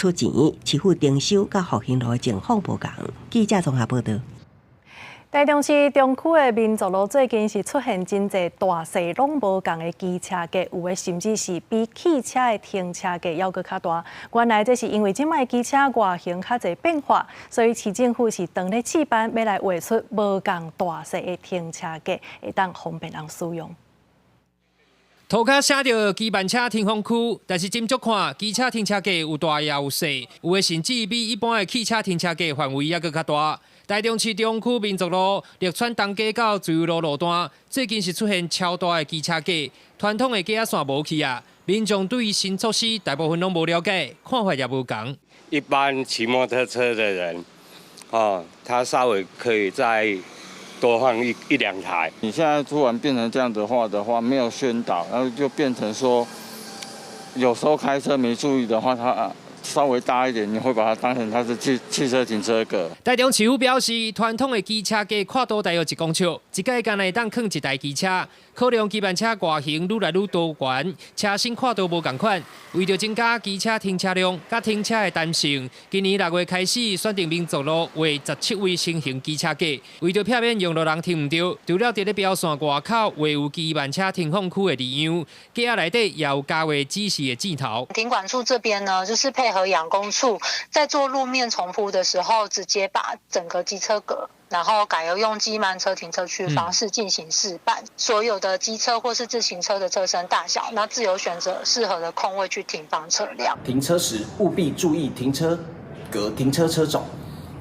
出錢，市府徵收佮復興路的情況無仝。記者綜合報道。台中市中區的民族路最近是出現真濟大細攏無仝的機車格，有的甚至是比汽車的停車格猶閣較大。原來這是因為這擺機車外形較濟變化，所以市政府是當咧試辦，欲來畫出無仝大細的停車格，會當方便人使用。塗跤寫著機慢車停放區，但是斟酌看，機車停車格有大也有細，有的甚至比一般的汽車停車格範圍猶閣較大。台中市中區民族路、綠川東街到自由路路段，最近是出現超大的機車格，傳統的格仔線無去啊！民眾對於新措施大部分攏無了解，看法也無仝。一般騎摩托車的人，哦，他稍微可以再多放一兩台。你現在突然變成這樣的話，沒有宣導，然後就變成說，有時候開車沒注意的話，他稍微大一點，你會把它當成它是汽車停車格。台中市府表示，傳統的機車格闊度大約1公尺，一擺干焦會當囥一台機車。考量機慢車外形愈來愈多元，車身闊度無仝款，為著增加機車停車量佮停車的彈性，今年6月開始選定民族路畫17位新型機車格，為著避免用路人停毋著，除了佇咧標線外口畫有機慢車停放區的字樣，格仔內底也有加畫指示的箭頭。停管處這邊呢，就是配合養工處在做路面重鋪的時候，直接把整個機車格，然後改由用機慢車停車區方式進行試辦，所有的機車或是自行車的車身大小，那自由選擇適合的空位去停放車輛。停車時務必注意停車格停車車種，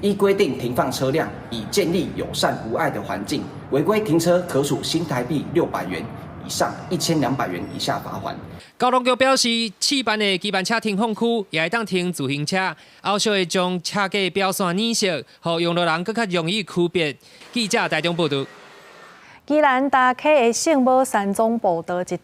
依規定停放車輛，以建立友善無礙的環境。違規停車可處新台幣600元以上1200元以下罰鍰。交通局表示，試辦的機慢車停放區也會當停自行車，後續會將車格標線染色，予用路人閣較容易區別。記者台中報道。宜蘭大溪的聖母山莊步道一